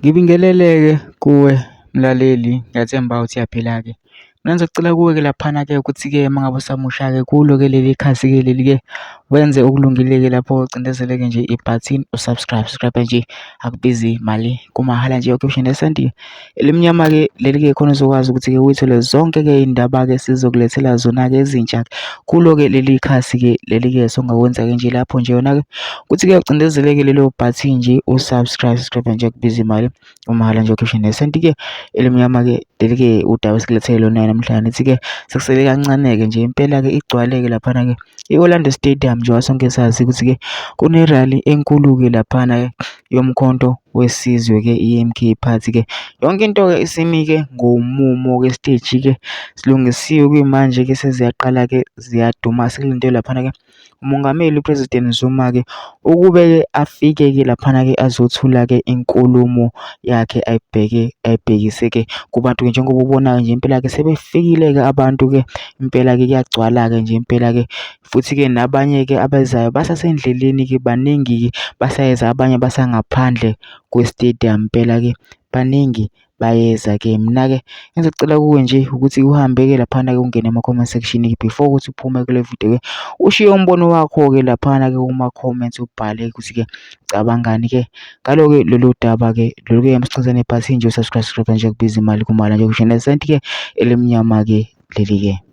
Ngibingelele-ke kuwe mlaleli, ngiyathemba ukuthi uyaphila-ke. Mina ngizocela kuwe-ke laphana-ke ukuthi-ke uma ngabe usamusha-ke kulo-ke leli khasi-ke leli-ke wenze okulungile-ke lapho ucindezele-ke nje ibhathini subscribe nje, akubizi mali, kumahala nje option esenti elimnyama-ke leli-ke khona uzokwazi ukuthi-ke uyithole zonke-ke iy'ndaba-ke sizokulethela zona-ke ezintsha kulo-ke leli khasi-ke leli-ke songakwenza-ke nje lapho nje yona-ke ukuthi-ke ucindezeleke lelo bhathini nje subscribe nje akubizi imali, umahala nje option esenti-ke elimnyama-ke leli-ke udaba esikulethele lona namhlanje nithi-ke sekusele kancane-ke nje impela-ke igcwale-ke laphana-ke i-Orlando Stadium njengoba sonke sazi ukuthi-ke kune-rally enkulu-ke laphana-ke yomkhonto wesizwe-ke i-M_K Party-ke. Yonke into-ke isimi-ke ngomumo-ke stage-ke silungisiwe kuyimanje-ke seziyaqala-ke ziyaduma, sekulindelwe laphana-ke umongameli uPresident Zuma-ke ukube-ke afike-ke laphana-ke azothula-ke inkulumo yakhe ayibhekise-ke kubantu-ke njengoba ubona-ke nje impela-ke sebefikile-ke abantu-ke impela-ke kuyagcwala-ke nje impela-ke futhi-ke nabanye-ke abezayo basasendleleni-ke baningi-ke basayeza, abanye basangaphandle kwe-stadium impela-ke baningi bayeza-ke. Mina-ke engizocela kuwe nje ukuthi uhambe-ke laphana-ke ungene ema-comment section before ukuthi uphume kule video-ke ushiye umbono wakho-ke laphana-ke kuma-comments ubhale ukuthi-ke ucabangani-ke ngalo-ke lolu daba-ke lolu-ke emsixazane ebhathini nje subscribe nje kubiza imali, kumala nje kusho nesenti-ke elimnyama-ke leli-ke.